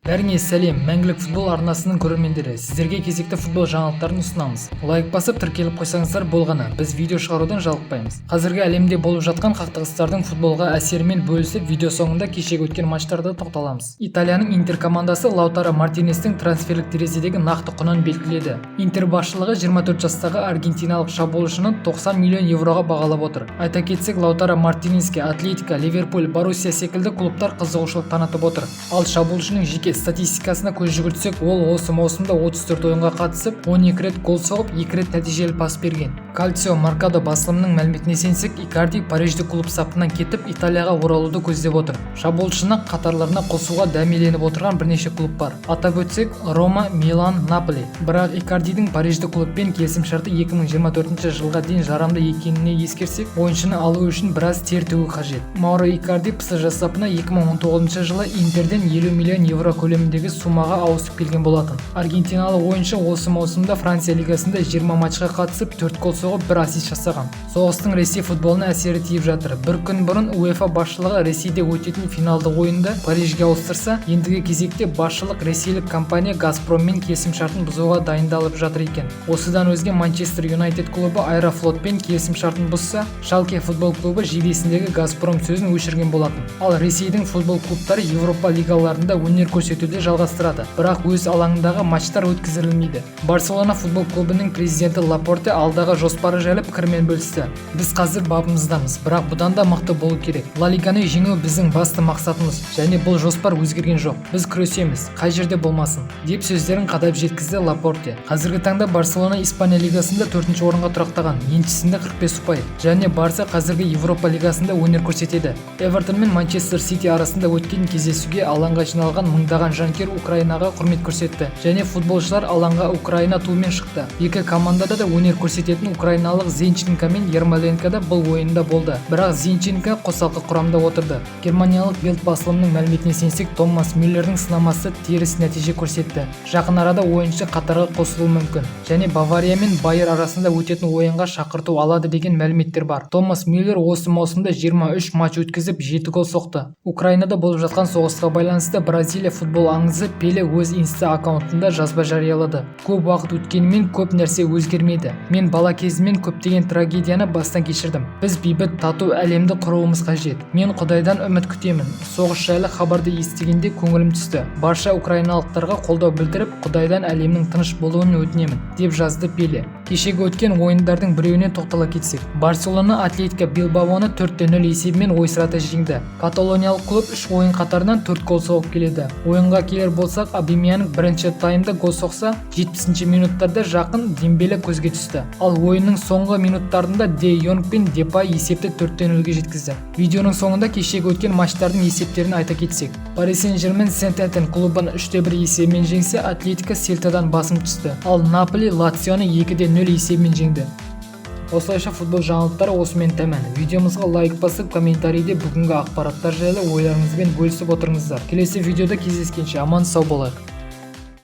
Бәріңе сәлем, Мәңгілік футбол арнасының көрермендері! Сіздерге кезекті футбол жаңалықтарын ұсынамыз. Лайк басып, тіркеліп қойсаңыздар болғаны, біз видео шығарудан жалықпаймыз. Қазіргі әлемде болып жатқан қақтығыстардың футболға әсерімен бөлісіп, видео соңында кешегі өткен матчтарда тоқталамыз. Италияның Интер командасы Лаутаро Мартинестің трансферлік терезедегі нақты құнын белгіледі. Интер басшылығы 24 жастағы аргентиналық шабуылшыны 90 миллион евроға бағалап отыр. Айта кетсек, Лаутаро Мартинеске Атлетико, Ливерпуль, Боруссия секілді клубтар қызығушылық танытып отыр. Ал шабуылшының жеке статистикасына көз жүгіртсек, ол осы маусымда 34 ойынға қатысып, 12 рет гол соғып, 2 рет нәтижелі пас берген. Кальцио Маркадо басылымының мәліметіне сенсек, Икарди париждік клуб сапынан кетіп, Италияға оралуды көздеп отыр. Шабуылшыны қатарларына қосуға дәмеленіп отырған бірнеше клуб бар. Атап өтсек, Рома, Милан, Наполи. Бірақ Икардидің париждік клубпен келісімшарты 2024 жылға дейін жарамды екеніне ескерсек, ойыншыны алу үшін біраз тер төгу қажет. Мауро Икарди ПСЖ сапына 2019 жылы Интерден 50 миллион евро көлеміндегі суммаға ауысып келген болатын. Аргентиналық ойыншы осы маусымда Франция лигасында 20 матчқа қатысып, 4 гол соғып, 1 ассист жасаған. Соғыстың Ресей футболына әсері тиіп жатыр. Бір күн бұрын УЕФА басшылығы Ресейде өтетін финалдық ойынды Парижге ауыстырса, ендігі кезекте басшылық ресейлік компания Газпроммен келісімшартын бұзуға дайындалып жатыр екен. Осыдан өзге Манчестер Юнайтед клубы Аэрофлотпен келісімшартын бұзса, Шалке футбол клубы жейдесіндегі Газпром сөзін өшірген болатын. Ал Ресейдің футбол клубтары Еуропа лигаларында өнер көрсетуді жалғастырады, бірақ өз алаңындағы матчтар өткізілмейді. Барселона футбол клубының президенті Лапорте алдағы жоспары жайлы пікірмен бөлісті. «Біз қазір бабымыздамыз, бірақ бұдан да мықты болу керек. Ла Лиганы жеңу біздің басты мақсатымыз және бұл жоспар өзгерген жоқ. Біз күресеміз, қай жерде болмасын», – деп сөздерін қадап жеткізді Лапорте. Қазіргі таңда Барселона Испания лигасында төртінші орынға тұрақтаған, еншісінде 45 ұпай, және Барса қазіргі Европа лигасында өнер көрсетеді. Эвертон мен Манчестер Сити арасында өткен кездесуге алаңға жиналған мыңдаған жанкүйер Украинаға құрмет көрсетті және футболшылар алаңға Украина туымен шықты. Екі командада да өнер көрсететін украиналық Зинченко мен Ярмоленко да бұл ойында болды, бірақ Зинченко қосалқы құрамда отырды. Германиялық Билд басылымының мәліметіне сенсек, Томас Мюллердің сынамасы теріс нәтиже көрсетті. Жақын арада ойыншы қатарға қосылуы мүмкін және Бавария мен Байер арасында өтетін ойынға шақырту алады деген мәліметтер бар. Томас Мюллер осы маусымда 23 матч өткізіп, 7 гол соқты. Украинада болып жатқан соғысқа байланысты Бразилия футбол аңызы Пеле өз инста аккаунтында жазба жариялады. «Көп уақыт өткенімен, көп нәрсе өзгермеді. Мен бала кезімнен көптеген трагедияны бастан кешірдім. Біз бейбіт, тату әлемді құруымыз қажет. Мен Құдайдан үміт күтемін. Соғыс жайлы хабарды естігенде көңілім түсті. Барша украиналықтарға қолдау білдіріп, Құдайдан әлемнің тыныш болуын өтінемін», – деп жазды Пеле. Кешегі өткен ойындардың біреуіне тоқтала кетсек, Барселона Атлетико Билбаоны 4-0 есебімен ойсырата жеңді. Каталониялық клуб үш ойын қатарынан 4 гол соғып келеді. Ойынға келер болсақ, Обамеянг бірінші таймда гол соқса, 70 минуттарда жақын Дембеле көзге түсті. Ал ойынның соңғы минуттарында Де Йонг пен Депай есепті 4-0-ге жеткізді. Видеоның соңында кешегі өткен матчтардың есептерін айта кетсек, Пари Сен-Жермен Сент-Этьен клубын 3-1 есебімен жеңсе, Атлетико Сельтадан басым түсті. Ал Наполи Лационы 2-0 есебімен жеңді. Осылайша, футбол жаңалықтары осымен тәмам. Видеомызға лайк басып, комментарийде бүгінгі ақпараттар жайлы ойларыңызбен бөлісіп отырыңыздар. Келесі видеода кездескенше аман сау болайық.